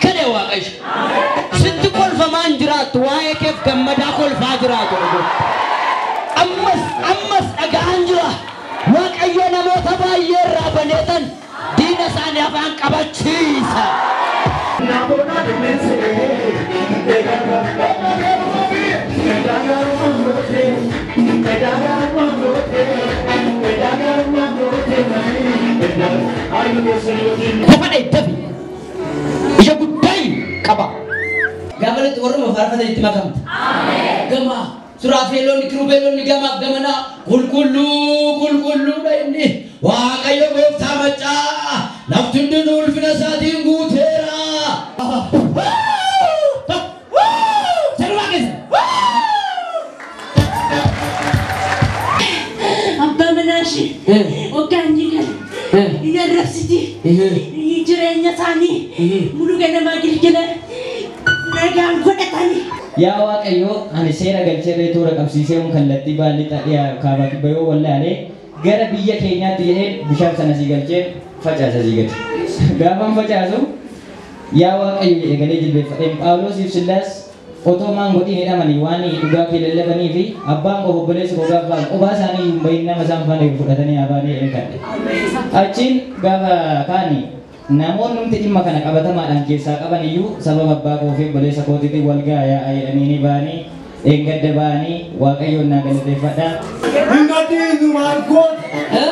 Akkana Waaqayyo. Sitti kolfamaan jiraattu, waa'ee keef gammadaa kolfaa jiraatu. Ammas ammas dhaga'aan jira. Waaqayyo namoota baay'ee irraa baneetan diina isaanii afaan qabachiisa. Lafa dheeddafi. Ija guddaa qaba. Gaafa latti warruma faarfatan itti makamta. Gama suraafeelonni kirubeelonni gamaaf gamanaa qulqulluu qulqulluudha inni. Waaqayyo gooftaa maccaa lafti hundinuu ulfina isaatiin guuteera. Sanumaa keessa. Abbaa manaa ishee hoggaan ni gala. Hin arrabsiti. Jireenya isaanii mulu ganamaa gilgila nagaan godhatanii. Yaa Waaqayyo, ani seera galchee toora qabsiisee kallattii baalli dhiyaa kaabaa kibba yoo wallaalee gara biyya keenyaatti jedheen bishaan sana sii galchee facaasa sii gadi. Gaafan facaasu yaa Waaqayyo jedhee galee jilbeeffadheen Phaawulosiif Sillaas otoo maan godhiin hidhamanii waan dhugaa kee lallabanii fi abbaan koo obboleessi koo gaafa qubaa isaanii hin bahin nama isaan faana fudhatanii abaanii eeggadhe. Achiin gaafa kaani namoonni nuti dhimma kana qabatamaadhaan keessaa qaban iyyuu sababa abbaa koo fi obboleessa kootiitiin wal ga'a yaa'a jedhanii ni ba'anii eeggadda ba'anii Waaqayyoon naa galateeffadha. Hin gaddiisu maal goota?